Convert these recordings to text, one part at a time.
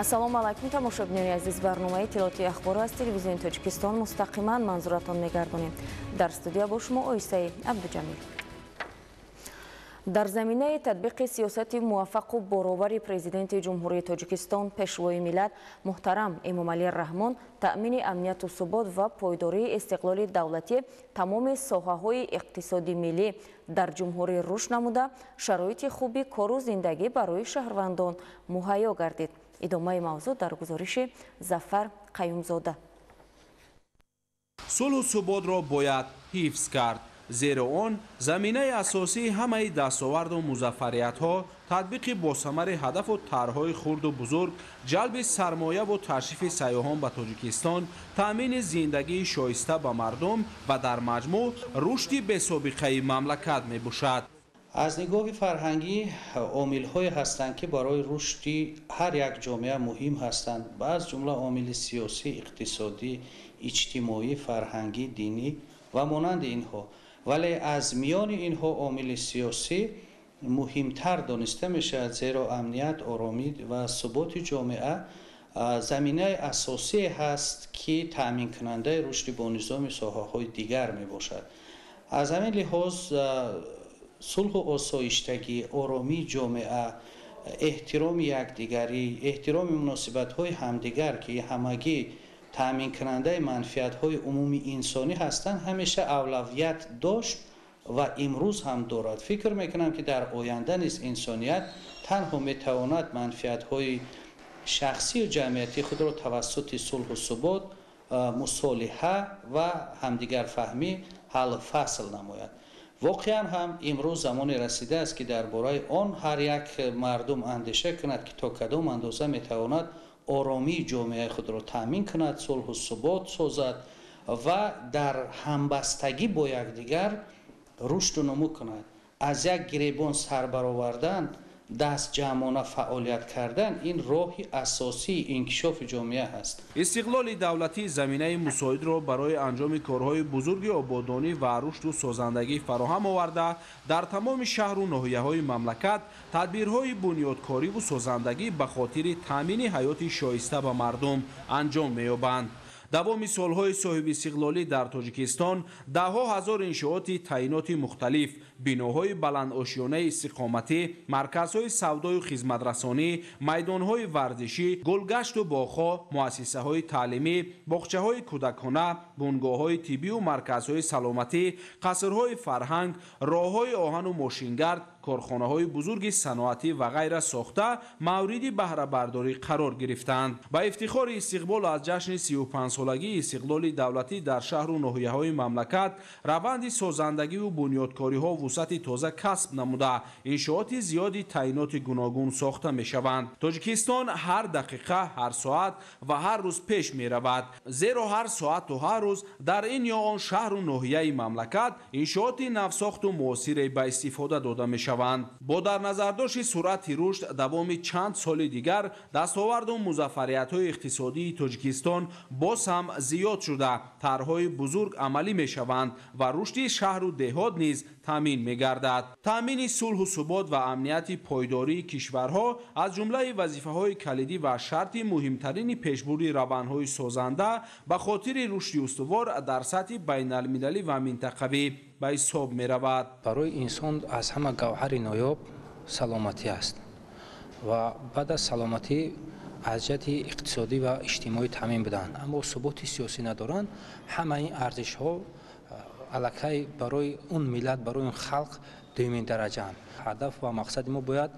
Ассалому алайкум, тамошобинони азиз. Барномаи иттилоотии ахбор аз телевизиони Тоҷикистон мустақиман манзуратон мегардонем. Дар студия бо шумо Оисаи Абдуҷамил. Дар заминаи татбиқи сиёсати муваффақу боровари Президенти Ҷумҳурии Тоҷикистон, Пешвои миллат муҳтарам Эмомалӣ Раҳмон, таъмини амнияту субот ва пойдории истиқлоли давлатӣ, тамоми соҳаҳои иқтисоди миллӣ дар ҷумҳурӣ рушд намуда, шароити хуби кору зиндагӣ барои шаҳрвандон муҳайё гардид. Идомаи мавзӯъ дар гузориши Зафар Қаюмзода. Сулҳу суботро бояд ҳифз кард, зеро он заминаи асосии ҳамаи дастоварду музаффариятҳо, татбиқи босамари ҳадафу тарҳҳои хурду бузург, ҷалби сармояву ташрифи сайёҳон ба Тоҷикистон, таъмини зиндагии шоиста ба мардум ва дар маҷмӯъ рушди бесобиқаи мамлакат мебошад. Аз нигоҳи фарҳангӣ омилҳое ҳастанд, ки барои рушди ҳар як ҷомеа муҳим ҳастанд, ба аз ҷумла омили сиёсӣ, иқтисодӣ, иҷтимоӣ, фарҳангӣ, динӣ ва монанди инҳо. Вале аз миёни инҳо омили сиёсӣ муҳимтар дониста мешавад, зеро амният, оромӣ ва суботи ҷомеа заминаи асосие ҳаст, ки таъминкунандаи рушди бонизоми соҳаҳои дигар мебошад. Аз ҳамин лиҳоз сулҳу осоиштагӣ, оромии ҷомеа, эҳтироми якдигарӣ, эҳтироми муносибатҳои ҳамдигар, ки ҳамагӣ таъминкунандаи манфиатҳои умумии инсонӣ ҳастанд, ҳамеша авлавият дошт ва имрӯз ҳам дорад. Фикр мекунам, ки дар оянда низ инсоният танҳо метавонад манфиатҳои шахсию ҷамъиятии худро тавассути сулҳу субот, мусолиҳа ва ҳамдигарфаҳмӣ ҳаллу фасл намояд. Воқеан ҳам имрӯз замоне расидааст, ки дар бораи он ҳар як мардум андеша кунад, ки то кадом андоза метавонад оромии ҷомеаи худро таъмин кунад, сулҳу субот созад ва дар ҳамбастагӣ бо якдигар рушду нумӯ кунад. Аз як гиребон сар баровардан, дастҷамъона фаъолият кардан — ин роҳи асосии инкишофи ҷомеа ҳаст. Истиқлоли давлатӣ заминаи мусоидро барои анҷоми корҳои бузурги ободонӣ ва рушду созандагӣ фароҳам оварда, дар тамоми шаҳру ноҳияҳои мамлакат тадбирҳои бунёдкориву созандагӣ ба хотири таъмини ҳаёти шоиста ба мардум анҷом меёбанд. Давоми солҳои соҳибистиқлолӣ дар Тоҷикистон даҳҳо ҳазор иншооти таъиноти мухталиф, биноҳои баландошёнаи истиқоматӣ, марказҳои савдою хизматрасонӣ, майдонҳои варзишӣ, гулгашту боғҳо, муассисаҳои таълимӣ, боғчаҳои кӯдакона, бунгоҳҳои тиббию марказҳои саломатӣ, қасрҳои фарҳанг, роҳҳои оҳану мошингард, корхонаҳои бузурги саноатӣ ва ғайра сохта, мавриди баҳрабардорӣ қарор гирифтанд. Ба ифтихори истиқбол аз ҷашни 35-солагии истиқлоли давлатӣ дар шаҳру ноҳияҳои мамлакат раванди созандагиву бунёдкориҳо вусъати тоза касб намуда, иншооти зиёди таъиноти гуногун сохта мешаванд. Тоҷикистон ҳар дақиқа, ҳар соат ва ҳар рӯз пеш меравад, зеро ҳар соату ҳар рӯз дар ин ё он шаҳру ноҳияи мамлакат иншооти навсохту муосире ба истифода дода мешаванд. Бо дар назардошти суръати рушд, давоми чанд соли дигар дастоварду музаффариятҳои иқтисодии Тоҷикистон боз ҳам зиёд шуда, тарҳҳои бузург амалӣ мешаванд ва рушди шаҳру деҳот низ таъмин мегардад. Таъмини сулҳу субот ва амнияти пойдории кишварҳо аз ҷумлаи вазифаҳои калидӣ ва шарти муҳимтарини пешбурди равандҳои созанда ба хотири рушди устувор дар сатҳи байналмилалӣ ва минтақавӣ ба ҳисоб меравад. Барои инсон аз ҳама гавҳари ноёб саломатӣ аст ва баъд аз саломатӣ аз ҷиҳати иқтисодӣ ва иҷтимоӣ таъмин буданд. Аммо суботи сиёсӣ надоранд, ҳамаи ин арзишҳо аллакай барои он миллат, барои он халқ дуюмин дараҷаанд. Ҳадаф ва мақсади мо бояд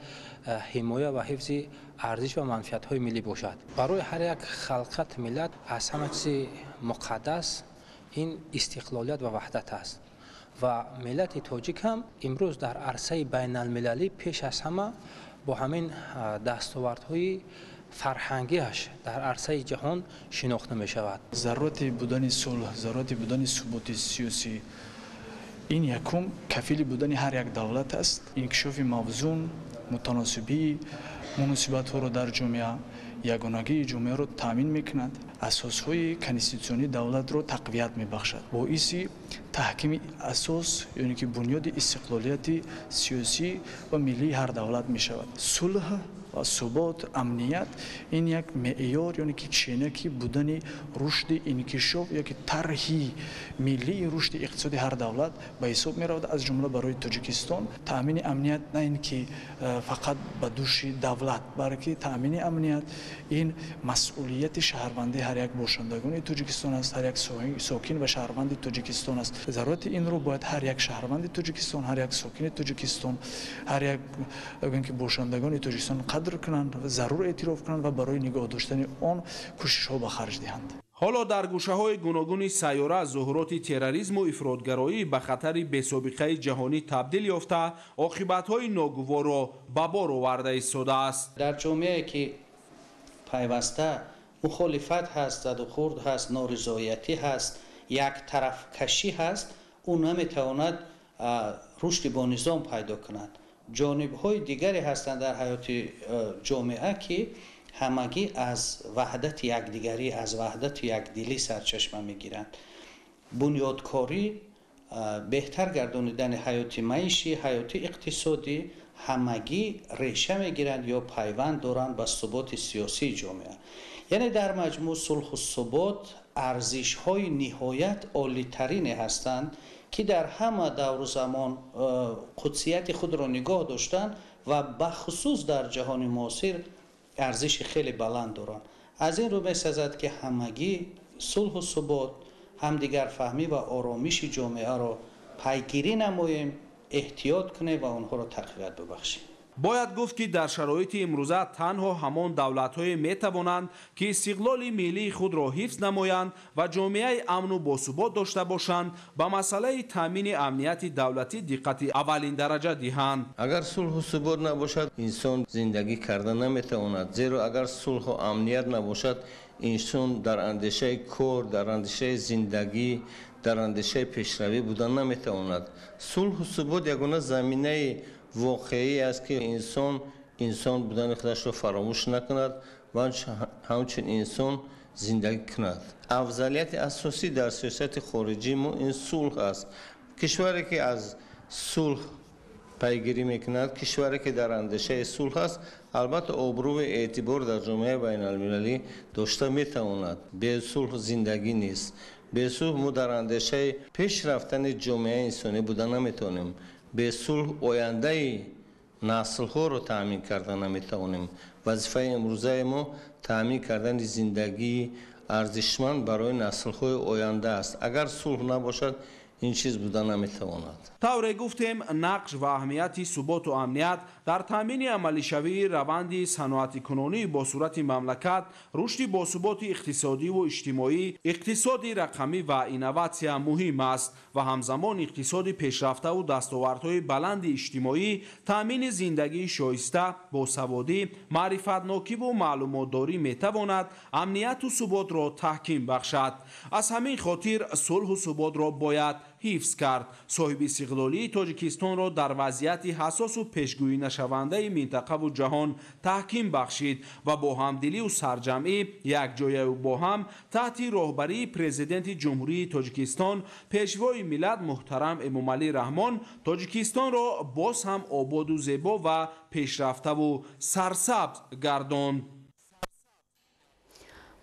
ҳимоя ва ҳифзи арзиш ва манфиатҳои миллӣ бошад. Барои ҳар як халқат, миллат аз ҳама чизи муқаддас ин истиқлолият ва ваҳдат аст ва миллати тоҷик ҳам имрӯз дар арсаи байналмилалӣ пеш аз ҳама бо ҳамин дастовардҳои фарҳангиаш дар арсаи ҷаҳон шинохта мешавад. Зарурати будани сулҳ, зарурати будани суботи сиёсӣ — ин якум кафили будани ҳар як давлат аст. Инкишофи мавзун, мутаносибии Муносибатҳоро дар ҷомеа, ягонагии ҷомеаро таъмин мекунад, асосҳои конститутсионии давлатро тақвият мебахшад, боиси таҳкими асос ё ки бунёди истиқлолияти сиёсӣ ва миллии ҳар давлат мешавад. Сулҳ ва субот, амният ин як меъёр ё ки ченаки будани рушди инкишоф ё ки тарҳи миллии рушди иқтисоди ҳар давлат ба ҳисоб меравад, аз ҷумла барои Тоҷикистон. Таъмини амният на ин ки фақат ба души давлат, балки таъмини амният ин масъулияти шаҳрвандии ҳар як бошандагони Тоҷикистон аст, ҳар як сокин ва шаҳрванди Тоҷикистон аст. Зарурати инро бояд ҳар як шаҳрванди Тоҷикистон, ҳар як сокини Тоҷикистон, ҳар як ки бошандагони Тоҷикистон қадр кунанд, зарур эътироф кунанд ва барои нигоҳ доштани он кӯшишҳо ба харҷ диҳанд. Ҳоло дар гӯшаҳои гуногуни сайёра зуҳуроти терроризму ифротгароӣ ба хатари бесобиқаи ҷаҳонӣ табдил ёфта, оқибатҳои ногуворро ба бор оварда истодааст. Дар ҷомеае ки пайваста мухолифат ҳаст, задухӯрд ҳаст, норизоятӣ ҳаст, яктарафкашӣ ҳаст, ӯ наметавонад рушди бонизом пайдо кунад. Ҷонибҳои дигаре ҳастанд дар ҳаёти ҷомеа, ки ҳамагӣ аз ваҳдати якдигарӣ, аз ваҳдати якдилӣ сарчашма мегиранд. Бунёдкорӣ, беҳтар гардонидани ҳаёти маишӣ, ҳаёти иқтисодӣ ҳамагӣ реша мегиранд ё пайванд доранд ба суботи сиёсии ҷомеа. Яъне дар маҷмӯъ сулҳу субот арзишҳои ниҳоят олитарине ҳастанд, ки дар ҳама давру замон қудсияти худро нигоҳ доштанд ва бахусус дар ҷаҳони муосир арзиши хеле баланд доранд. Аз ин рӯ месазад, ки ҳамагӣ сулҳу субот, ҳамдигарфаҳмӣ ва оромиши ҷомеаро пайгирӣ намоем, эҳтиёт кунем ва онҳоро тақвият бибахшем. Бояд гуфт, ки дар шароити имрӯза танҳо ҳамон давлатҳое метавонанд, ки истиқлоли миллии худро ҳифз намоянд ва ҷомеаи амну босубот дошта бошанд, ба масъалаи таъмини амнияти давлатӣ диққати аввалин дараҷа диҳанд. Агар сулҳу субот набошад, инсон зиндагӣ карда наметавонад, зеро агар сулҳу амният набошад, инсон дар андешаи кор, дар андешаи зиндагӣ, дар андешаи пешравӣ буда наметавонад. Сулҳу субот ягона заминаи воқеӣ аст, ки инсон инсон будани худашро фаромӯш накунад ва ҳамчун инсон зиндагӣ кунад. Афзалияти асосӣ дар сиёсати хориҷии мо ин сулҳ аст. Кишваре ки аз сулҳ пайгирӣ мекунад, кишваре ки дар андешаи сулҳ аст, албатта обрӯи эътибор дар ҷомеаи байналмилалӣ дошта метавонад. Бе сулҳ зиндагӣ нест. Бе сулҳ мо дар андешаи пеш рафтани ҷомеаи инсонӣ буда наметавонем. Бе сулҳ ояндаи наслҳоро таъмин карда наметавонем. Вазифаи имрӯзаи мо таъмин кардани зиндагии арзишманд барои наслҳои оянда аст. Агар сулҳ набошад, ин чиз буда наметавонад. Тавре гуфтем, нақш ва аҳамияти суботу амният дар таъмини амалишавии раванди саноатикунонӣ бо сурати мамлакат, рушди босуботи иқтисодиву иҷтимоӣ, иқтисоди рақамӣ ва инноватсия муҳим аст ва ҳамзамон иқтисоди пешрафтаву дастовардҳои баланди иҷтимоӣ, таъмини зиндагии шоиста, босаводӣ, маърифатнокиву маълумотдорӣ метавонад амнияту суботро таҳким бахшад. Аз ҳамин хотир сулҳу суботро бояд ҳифз кард. Соҳиби истиқлолии Тоҷикистонро дар вазъияти ҳассосу пешгӯӣ нашавандаи минтақаву ҷаҳон таҳким бахшид ва бо ҳамдилию сарҷамъӣ якҷояю бо ҳам таҳти роҳбарии Президенти Ҷумҳурии Тоҷикистон, Пешвои миллат муҳтарам Эмомалӣ Раҳмон Тоҷикистонро боз ҳам ободу зебо ва пешрафтаву сарсабз гардонд.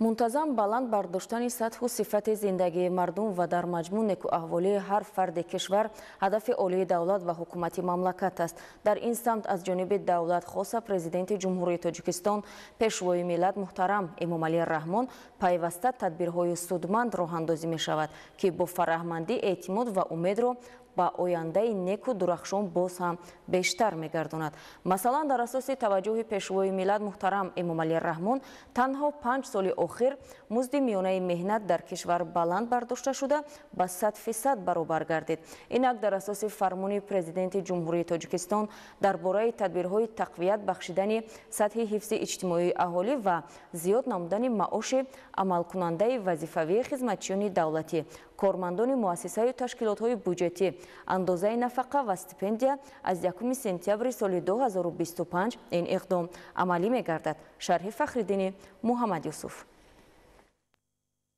Мунтазам баланд бардоштани сатҳу сифати зиндагии мардум ва дар маҷмӯъ некӯаҳволии ҳар фарди кишвар ҳадафи олии давлат ва ҳукумати мамлакат аст. Дар ин самт аз ҷониби давлат, хоса Президенти Ҷумҳурии Тоҷикистон, Пешвои миллат муҳтарам Эмомалӣ Раҳмон пайваста тадбирҳои судманд роҳандозӣ мешавад, ки бо фараҳмандӣ эътимод ва умедро ба ояндаи неку дурахшон боз ҳам бештар мегардонад. Масалан, дар асоси таваҷҷӯҳи Пешвои миллат муҳтарам Эмомалӣ Раҳмон танҳо 5 соли охир музди миёнаи меҳнат дар кишвар баланд бардошта шуда ба 100% баробар гардид. Инак, дар асоси фармони Президенти Ҷумҳурии Тоҷикистон дар бораи тадбирҳои тақвият бахшидани сатҳи ҳифзи иҷтимоии аҳолӣ ва зиёд намудани маоши амалкунандаи вазифавии хизматчиёни давлатӣ, Кормандони муассисаю ташкилотҳои буҷетӣ андозаи нафақа ва стипендия аз 1 сентябри соли 2025 ин иқдом амалӣ мегардад. Шарҳи Фахриддини Муҳаммад Юсуф.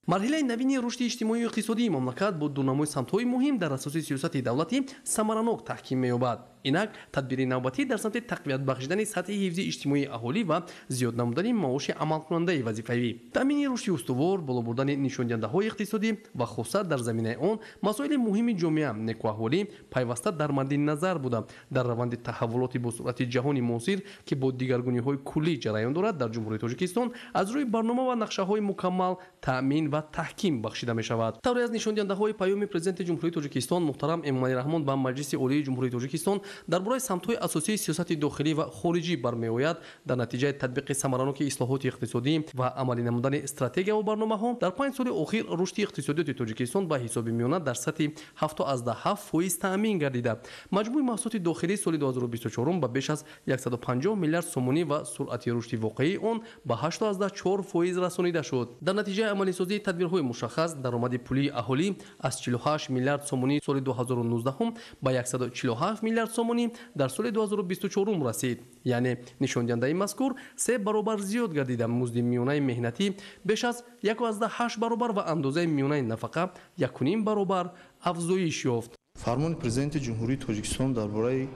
Марҳилаи навини рушди иҷтимоию иқтисодии мамлакат бо дурнамои самтҳои муҳим дар асоси сиёсати давлатӣ самаранок таҳким меёбад. Инак тадбири навбатӣ дар самти тақвият бахшидани сатҳи ҳифзи иҷтимоии аҳолӣ ва зиёд намудани маоши амалкунандаи вазифавӣ, таъмини рушди устувор, боло бурдани нишондиҳандаҳои иқтисодӣ ва хоса дар заминаи он масоили муҳими ҷомеа, некуаҳволӣ пайваста дар мадди назар буда, дар раванди таҳаввулоти босуръати ҷаҳони муосир, ки бо дигаргуниҳои куллӣ ҷараён дорад, дар Ҷумҳурии Тоҷикистон аз рӯи барнома ва нақшаҳои мукаммал таъмин ва таҳким бахшида мешавад. Тавре аз нишондиҳандаҳои паёми Президенти Ҷумҳурии Тоҷикистон муҳтарам Эмомалӣ Раҳмон ба Маҷлиси Олии Ҷумҳурии Тоҷикистон дар бораи самтҳои асосии сиёсати дохилӣ ва хориҷӣ бармеояд, дар натиҷаи татбиқи самараноки ислоҳоти иқтисодӣ ва амалӣ намудани стратегияву барномаҳо дар 5 соли охир рушди иқтисодиёти Тоҷикистон ба ҳисоби миёна дар сатҳи 7,7% таъмин гардида, маҷмӯи маҳсулоти дохилии соли 2024 ба беш аз 150 миллиард сомонӣ ва суръати рушди воқеии он ба 8,4% расонида шуд. Дар натиҷаи амалисозии тадбирҳои мушаххас даромади пулии аҳолӣ аз 48 миллиард сомонӣ соли 2019 ба 147 миллиард сомонӣ дар соли 2024 расид. Яъне нишондиҳандаи мазкур 3 баробар зиёд гардида, музди миёнаи меҳнатӣ беш аз 1,8 баробар ва андозаи миёнаи нафақа 1,5 баробар афзоиш ёфт. Фармони Президенти Ҷумҳурии Тоҷикистон дар бораи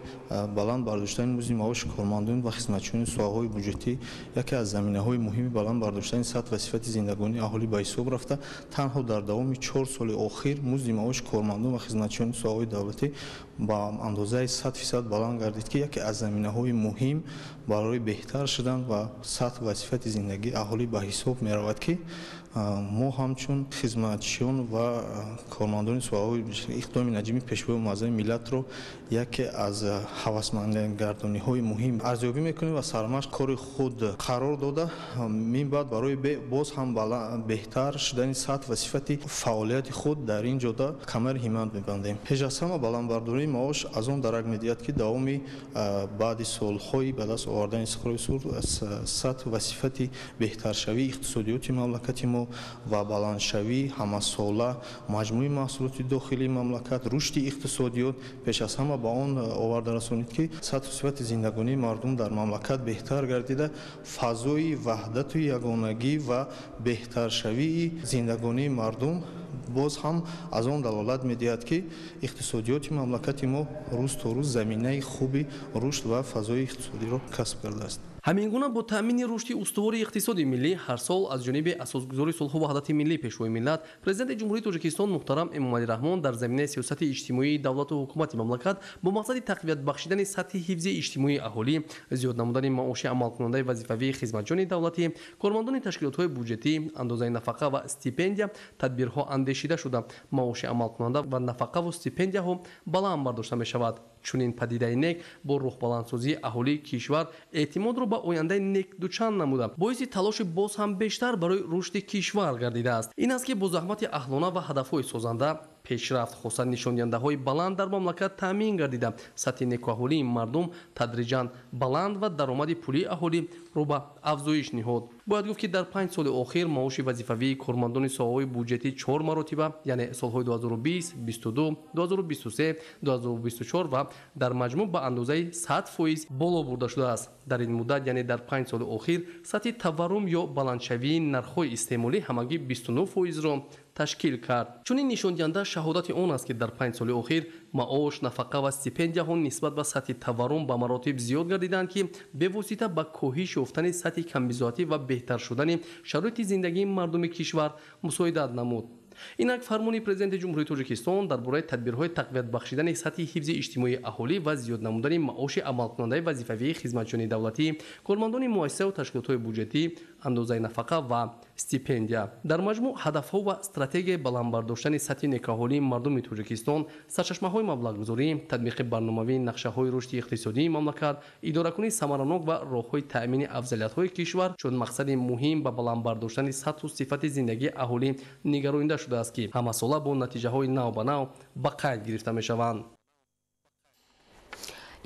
баланд бардоштани музди маоши кормандон ва хизматчиёни соҳаҳои буҷетӣ яке аз заминаҳои муҳими баланд бардоштани сатҳ ва сифати зиндагонии аҳолӣ ба ҳисоб рафта, танҳо дар давоми 4 соли охир музди маоши кормандон ва хизматчиёни соҳаҳои давлатӣ ба андозаи 100% баланд гардид, ки яке аз заминаҳои муҳим барои беҳтар шудан ва сатҳ ва сифати зиндагии аҳолӣ ба ҳисоб меравад, ки мо ҳамчун хизматчиён ва кормандони соҳаҳои иқдоми наҷими Пешвои муаззами миллатро яке аз ҳавасмандгардониҳои муҳим арзёбӣ мекунем ва сармашқ кори худ қарор дода, минбаъд барои боз ҳам беҳтар шудани сатҳ ва сифати фаъолияти худ дар ин ҷода камари ҳиммат мебандем. Пеш аз ҳама баландбардории маош аз он дарак медиҳад, ки давоми баъди солҳои ба даст овардани истиқлоли сулҳ сатҳ ва сифати беҳтаршавии иқтисодиёти мамлакати мо ва баландшавии ҳамасола маҷмӯи маҳсулоти дохилии мамлакат, рушди иқтисодиёт пеш аз ҳама ба он оварда расонид, ки сатҳу сифати зиндагонии мардум дар мамлакат беҳтар гардида, фазои ваҳдату ягонагӣ ва беҳтаршавии зиндагонии мардум боз ҳам аз он далолат медиҳад, ки иқтисодиёти мамлакати мо рӯз то рӯз заминаи хуби рушд ва фазои иқтисодиро касб кардааст. Ҳамин гуна бо таъмини рушди устувори иқтисоди миллӣ ҳар сол аз ҷониби асосгузори сулҳу ваҳдати миллӣ, Пешвои миллат, Президенти Ҷумҳурии Тоҷикистон муҳтарам Эмомалӣ Раҳмон дар заминаи сиёсати иҷтимоии давлату ҳукумати мамлакат бо мақсади тақвият бахшидани сатҳи ҳифзи иҷтимоии аҳолӣ, зиёд намудани маоши амалкунандаи вазифавии хизматчиёни давлатӣ, кормандони ташкилотҳои буҷетӣ, андозаи нафақа ва стипендия тадбирҳо андешида шуда, маоши амалкунанда ва нафақаву стипендияҳо баланд бардошта мешавад. Чунин падидаи нек бо рӯҳбаландсозии аҳолии кишвар эътимодро ба ояндаи нек дучанд намуда, боиси талоши боз ҳам бештар барои рушди кишвар гардидааст. Ин аст, ки бо заҳмати аҳлона ва ҳадафҳои созанда пешрафт, хоса нишондиҳандаҳои баланд дар мамлакат таъмин гардида, сатҳи некуаҳолии мардум тадриҷан баланд ва даромади пулии аҳолӣ рӯ ба афзоиш ниҳод. Бояд гуфт, ки дар 5 соли охир маоши вазифавии кормандони соҳаҳои буҷетӣ 4 маротиба, яъне солҳои 2020, 22, 2023, 2024 ва дар маҷмӯъ ба андозаи 100% боло бурда шудааст. Дар ин муддат, яъне дар 5 соли охир, сатҳи таваррум ё баландшавии нархҳои истеъмолӣ ҳамагӣ 29%-ро ташкил кард. Чунин нишондиҳанда шаҳодати он аст, ки дар 5 соли охир маош, нафақа ва стипендияҳо нисбат ба сатҳи таваррум ба маротиб зиёд гардиданд, ки бевосита ба коҳиш ёфтани сатҳи камбизоатӣ ва беҳтар шудани шароити зиндагии мардуми кишвар мусоидат намуд. Инак фармони Президенти Ҷумҳурии Тоҷикистон дар бораи тадбирҳои тақвият бахшидани сатҳи ҳифзи иҷтимоии аҳолӣ ва зиёд намудани маоши амалкунандаи вазифавии хизматчиёни давлатӣ, кормандони муассисаву ташкилотҳои буҷетӣ, андозаи нафақа ва стипендия. Дар маҷмӯъ ҳадафҳо ва стратегияи баланд бардоштани сатҳи некаҳолии мардуми Тоҷикистон, сарчашмаҳои маблағгузорӣ, татбиқи барномавии нақшаҳои рушди иқтисодии мамлакат, идоракунии самаранок ва роҳҳои таъмини афзалиятҳои кишвар чун мақсади муҳим ба баланд бардоштани сатҳу сифати зиндагии аҳолӣ нигаронида шудааст, ки ҳамасола бо натиҷаҳои нав ба нав ба қайд гирифта мешаванд.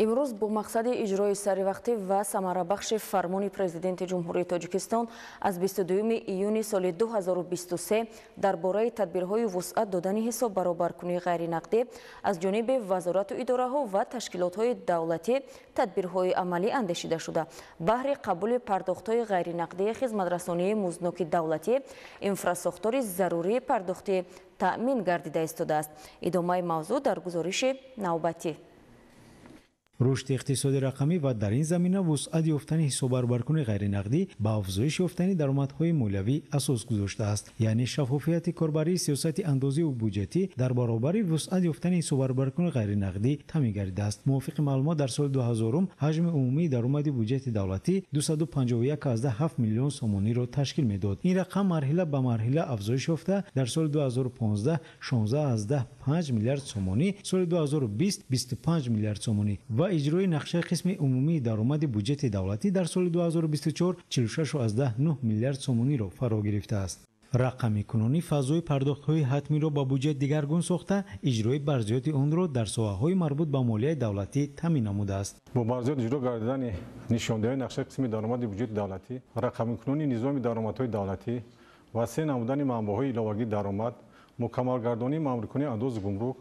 Имрӯз бо мақсади иҷрои саривақтӣ ва самарабахши фармони Президенти Ҷумҳурии Тоҷикистон аз 22 июни соли 2023 дар бораи тадбирҳои вусъат додани ҳисоббаробаркунии ғайринақдӣ аз ҷониби вазорату идораҳо ва ташкилотҳои давлатӣ тадбирҳои амалӣ андешида шуда, баҳри қабули пардохтҳои ғайринақдии хизматрасонии муздноки давлатӣ инфрасохтори зарурии пардохтӣ таъмин гардида истодааст. Идомаи мавзӯъ дар гузориши навбатӣ. Рушди иқтисоди рақамӣ ва дар ин замина вусъат ёфтани ҳисоббаробаркунии ғайринақдӣ ба афзоиш ёфтани даромадҳои молиявӣ асос гузоштааст. Яъне шаффофияти корбарии сиёсати андозиву буҷетӣ дар баробари вусъат ёфтани ҳисоббаробаркунии ғайринақдӣ таъмин гардидааст. Мувофиқи маълумот, дар соли 2000 ҳаҷми умумии даромади буҷети давлатӣ 251,7 миллион сомониро ташкил медод. Ин рақам марҳила ба марҳила афзоиш ёфта, дар соли 2015 16,5 миллиард сомонӣ, соли 2020 25 миллиард сомонӣ ва иҷрои нақшаи қисми умумии даромади буҷети давлатӣ дар соли 2024 46,9 миллиард сомониро фаро гирифтааст. Рақамикунонӣ фазои пардохтҳои ҳатмиро ба буҷет дигаргун сохта, иҷрои барзиёди онро дар соҳаҳои марбут ба молияи давлатӣ таъмин намудааст. Бо барзиёд иҷро гардидани нишондиҳои нақшаи қисми даромади буҷети давлатӣ, рақамикунонии низоми даромадҳои давлатӣ, васеъ намудани манбаъҳои иловагии даромад, мукаммалгардонии маъмурикунии андозу гумрук,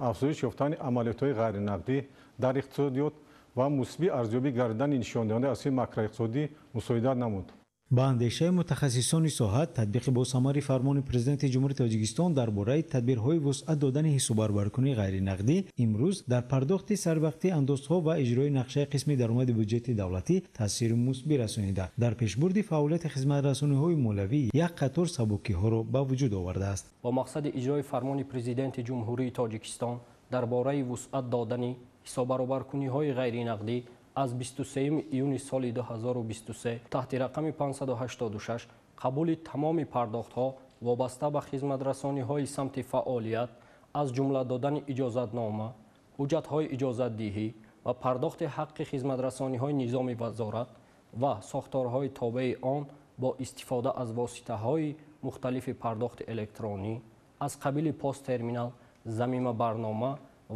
афзоиш ёфтани амалиётҳои ғайринақдӣ дар иқтисодиёт ва мусбӣ арзёбӣ гардидани нишондиҳандаи асосии макроиқтисодӣ мусоидат намуд. Ба андешаи мутахассисони соҳа, татбиқи босамари фармони Президенти Ҷумҳурии Тоҷикистон дар бораи тадбирҳои вусъат додани ҳисоббаробаркунии ғайринақдӣ имрӯз дар пардохти сарвақтии андозҳо ва иҷрои нақшаи қисми даромади буҷети давлатӣ таъсири мусбӣ расонида, дар пешбурди фаъолияти хизматрасониҳои молиявӣ як қатор сабукиҳоро ба вуҷуд овардааст. Бо мақсади иҷрои фармони Президенти Ҷумҳурии Тоҷикистон дар бораи вусъат додани ҳисоббаробаркуниҳои ғайринақдӣ аз 23 июни соли 2023 таҳти рақами 586 қабули тамоми пардохтҳо вобаста ба хизматрасониҳои самти фаъолият, аз ҷумла додани иҷозатнома, ҳуҷҷатҳои иҷозатдиҳӣ ва пардохти ҳаққи хизматрасониҳои низоми вазорат ва сохторҳои тобеи он бо истифода аз воситаҳои мухталифи пардохти электронӣ аз қабили посттерминал, замима барнома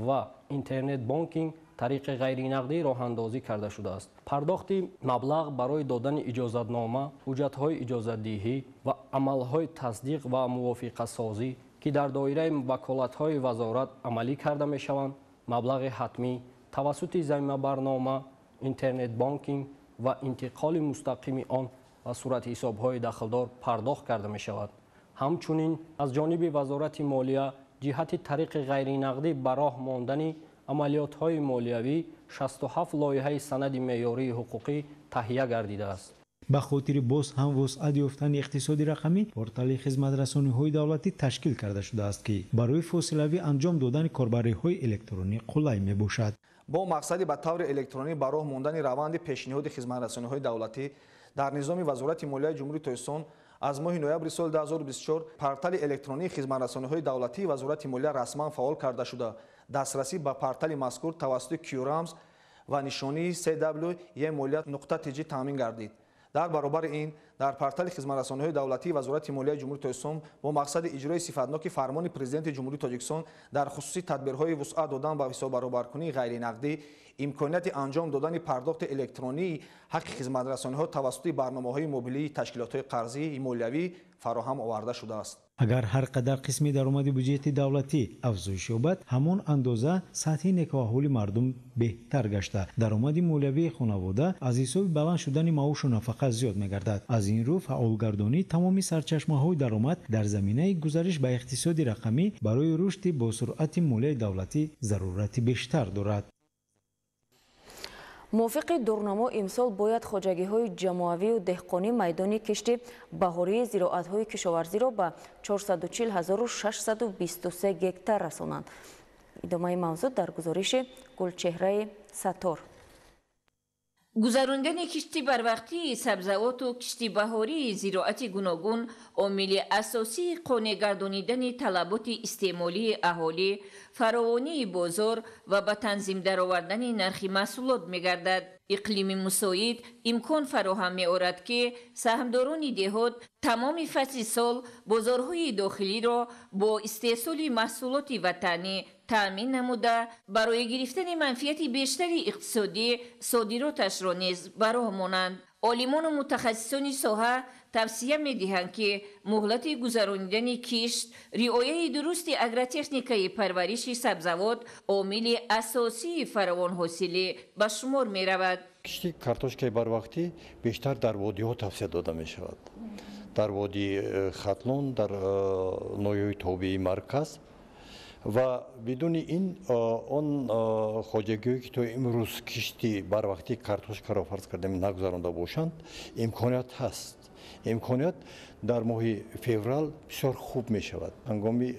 ва интернет-бонкинг тариқи ғайринақдӣ роҳандозӣ карда шудааст. Пардохти маблағ барои додани иҷозатнома, ҳуҷҷатҳои иҷозатдиҳӣ ва амалҳои тасдиқ ва мувофиқасозӣ, ки дар доираи ваколатҳои вазорат амалӣ карда мешаванд, маблағи ҳатмӣ тавассути замимабарнома, интернет-бонкинг ва интиқоли мустақими он ба суратҳисобҳои дахлдор пардохт карда мешавад. Ҳамчунин аз ҷониби Вазорати молия ҷиҳати тариқи ғайринақдӣ ба роҳ мондани амалиётҳои молиявӣ 67 лоиҳаи санади меъёрии ҳуқуқӣ таҳия гардидааст. Ба хотири боз ҳам вусъат ёфтани иқтисоди рақамӣ портали хизматрасониҳои давлатӣ ташкил карда шудааст, ки барои фосилавӣ анҷом додани корбариҳои электронӣ қулай мебошад. Бо мақсади ба таври электронӣ ба роҳ мондани раванди пешниҳоди хизматрасониҳои давлатӣ дар низоми Вазорати молияи Ҷумҳурии Тоҷикистон аз моҳи ноябри соли 2024 портали электронии хизматрасониҳои давлатии Вазорати молия расман фаъол карда шуда, дастрасӣ ба портали мазкур тавассути QR-рамз ва нишонии cw.e-molia.tj таъмин гардид. Дар баробари ин, дар портали хизматрасониҳои давлатии Вазорати молияи Ҷумҳурии Тоҷикистон бо мақсади иҷрои сифатноки фармони Президенти Ҷумҳурии Тоҷикистон дар хусуси тадбирҳои вусъат додан ба ҳисоббаробаркунии ғайринақдӣ имконияти анҷом додани пардохти электронии ҳаққи хизматрасониҳо тавассути барномаҳои мобилии ташкилотҳои қарзии молиявӣ фароҳам оварда шудааст. Агар ҳар қадар қисми даромади буҷети давлатӣ афзоиш ёбад, ҳамон андоза сатҳи некӯаҳволи мардум беҳтар гашта, даромади молиявии хонавода аз ҳисоби баланд шудани маошу нафақа зиёд мегардад. Аз ин рӯ фаъолгардонии тамоми сарчашмаҳои даромад дар заминаи гузариш ба иқтисоди рақамӣ барои рушди босуръати молияи давлатӣ зарурати бештар дорад. Мувофиқи дурнамо имсол бояд хоҷагиҳои ҷамоавию деҳқонӣ майдони кишти баҳории зироатҳои кишоварзиро ба 440 623 гектар расонанд. Идомаи мавзӯъ дар гузориши Гулчеҳраи Саттор. Гузарондани кишти барвақтии сабзавоту кишти баҳории зироати гуногун омили асосии қонеъ гардонидани талаботи истеъмолии аҳолӣ, фаровонии бозор ва ба танзим даровардани нархи маҳсулот мегардад. Иқлими мусоид имкон фароҳам меорад, ки саҳмдорони деҳот тамоми фасли сол бозорҳои дохилиро бо истеҳсоли маҳсулоти ватанӣ таъмин намуда, барои гирифтани манфиати бештари иқтисодӣ содироташро низ ба роҳ монанд. Олимону мутахассисони соҳа тавсия медиҳанд, ки муҳлати гузаронидани кишт, риояи дурусти агротехникаи парвариши сабзавот омили асосии фаровонҳосилӣ ба шумор меравад. Кишти картошкаи барвақтӣ бештар дар водиҳо тавсия дода мешавад. Дар водии Хатлон, дар ноҳияҳои тобеи марказ ва бидуни ин он хоҷагиҳое ки то имрӯз кишти барвақтии картошкаро фарз кардем нагузаронда бошанд, имконият ҳаст. Имконият дар моҳи феврал бисёр хуб мешавад. Ҳангоми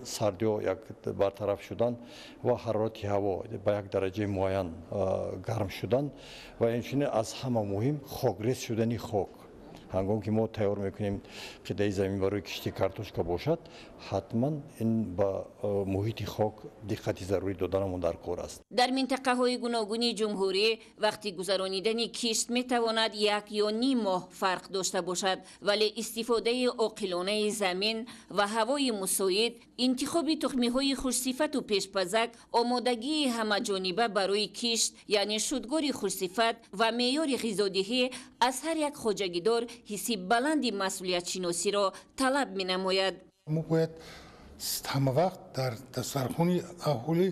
сардиҳо як бартараф шудан ва ҳарорати ҳаво ба як дараҷаи муайян гарм шудан ва инчунин аз ҳама муҳим хокрез шудани хок. Ҳангоме ки мо тайёр мекунем қитъаи замин барои кишти картошка бошад, ҳатман ин ба муҳити хок диққати зарурӣ доданамон дар кор аст. Дар минтақаҳои гуногуни ҷумҳурӣ вақти гузаронидани кишт метавонад як ё ним моҳ фарқ дошта бошад, вале истифодаи оқилонаи замин ва ҳавои мусоид, интихоби тухмиҳои хушсифату пешпазак, омодагии ҳамаҷониба барои кишт, яъне шудгори хушсифат ва меъёри ғизодиҳӣ аз ҳар як хоҷагидор ҳисси баланди масъулиятшиносиро талаб менамояд. Мо бояд ҳамавақт дар дастархони аҳолӣ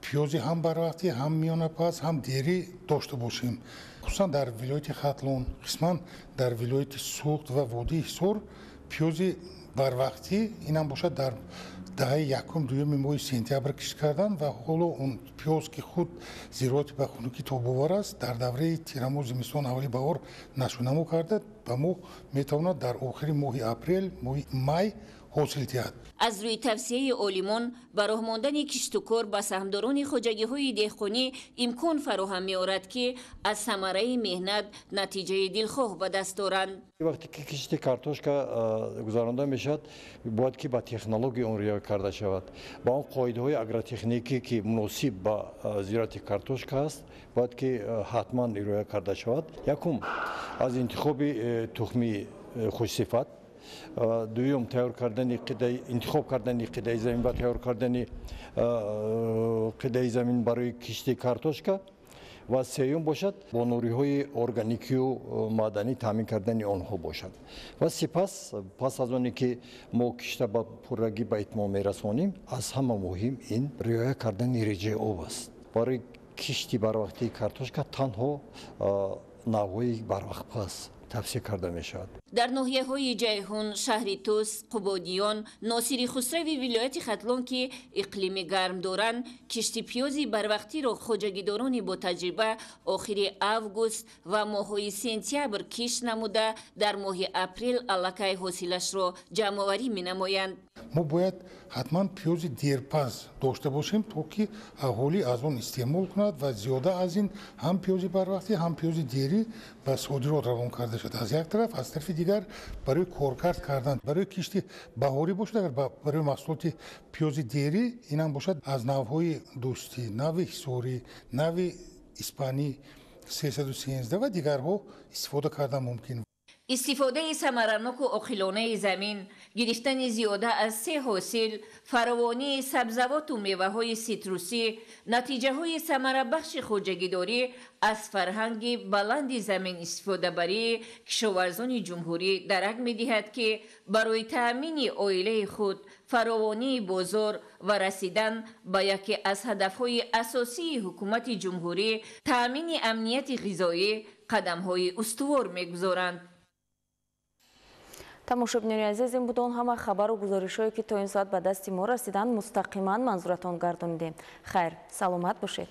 пиёзи ҳам барвақтӣ, ҳам миёнапаз, ҳам дерӣ дошта бошем. Хусусан дар вилояти Хатлон, қисман дар вилояти Суғд ва водии Ҳисор пиёзи барвақтӣ инам бошад дар даҳаи якум дуюми моҳи сентябр кишт кардан ва ҳоло он пиёз ки худ зироати ба хунукӣ тобовар аст, дар давраи тирамоҳ, зимистон, аввали баҳор нашъунамо карда ба мо метавонад дар охири моҳи апрел, моҳи май ҳосил диҳад. Аз рӯи тавсияи олимон ба роҳ мондани киштукор ба саҳмдорони хоҷагиҳои деҳқонӣ имкон фароҳам меорад, ки аз самараи меҳнат натиҷаи дилхоҳ ба даст оранд. Вақте ки кишти картошка гузаронда мешавад, бояд ки ба технология он риоя карда шавад. Ба он қоидаҳои агротехникӣ ки муносиб ба зироати картошка аст, бояд ки ҳатман риоя карда шавад. Якум, аз интихоби тухми хушсифат, дуюм, тайёр кардани интихоб кардани қитъаи замин ва тайёр кардани қитъаи замин барои кишти картошка ва сеюм бошад бо нуриҳои органикию маъданӣ таъмин кардани онҳо бошад. Ва сипас пас аз оне ки мо кишта ба пуррагӣ ба итмом мерасонем, аз ҳама муҳим ин риоя кардани реҷаи об аст. Барои кишти барвақтии картошка танҳо навъҳои барвақтпаз тавсия карда мешавад. Дар ноҳияҳои Ҷайҳун, шаҳри Тӯс, Қубодиён, Носири Хусрави вилояти Хатлон, ки иқлими гарм доранд, кишти пиёзи барвақтиро хоҷагидорони ботаҷриба охири август ва моҳҳои сентябр кишт намуда, дар моҳи апрел аллакай ҳосилашро ҷамъоварӣ менамоянд. Мо бояд ҳатман пиёзи дерпаз дошта бошем, то ки аҳолӣ аз он истеъмол кунад ва зиёда аз ин ҳам пиёзи барвақтӣ, ҳам пиёзи дерӣ ба содирот равон карда шуд. Аз як тараф, аз тарафи дигар барои коркард кардан, барои кишти баҳорӣ бошад, агар барои маҳсулоти пиёзи дерӣ инам бошад аз навъҳои дӯстӣ, нави Ҳисорӣ, нави испанӣ 313 ва дигарҳо истифода кардан мумкин. Истифодаи самараноку оқилонаи замин, гирифтани зиёда аз се ҳосил, фаровонии сабзавоту меваҳои ситрусӣ, натиҷаҳои самарабахши хоҷагидорӣ аз фарҳанги баланди замин истифодабарии кишоварзони ҷумҳурӣ дарак медиҳад, ки барои таъмини оилаи худ, фаровонии бозор ва расидан ба яке аз ҳадафҳои асосии ҳукумати ҷумҳурӣ таъмини амнияти ғизоӣ қадамҳои устувор мегузоранд. Тамошобинони азиз, ин буд он ҳама хабару гузоришҳое ки то ин соат ба дасти мо расиданд, мустақиман манзуратон гардонидем. Хайр, саломат бошед.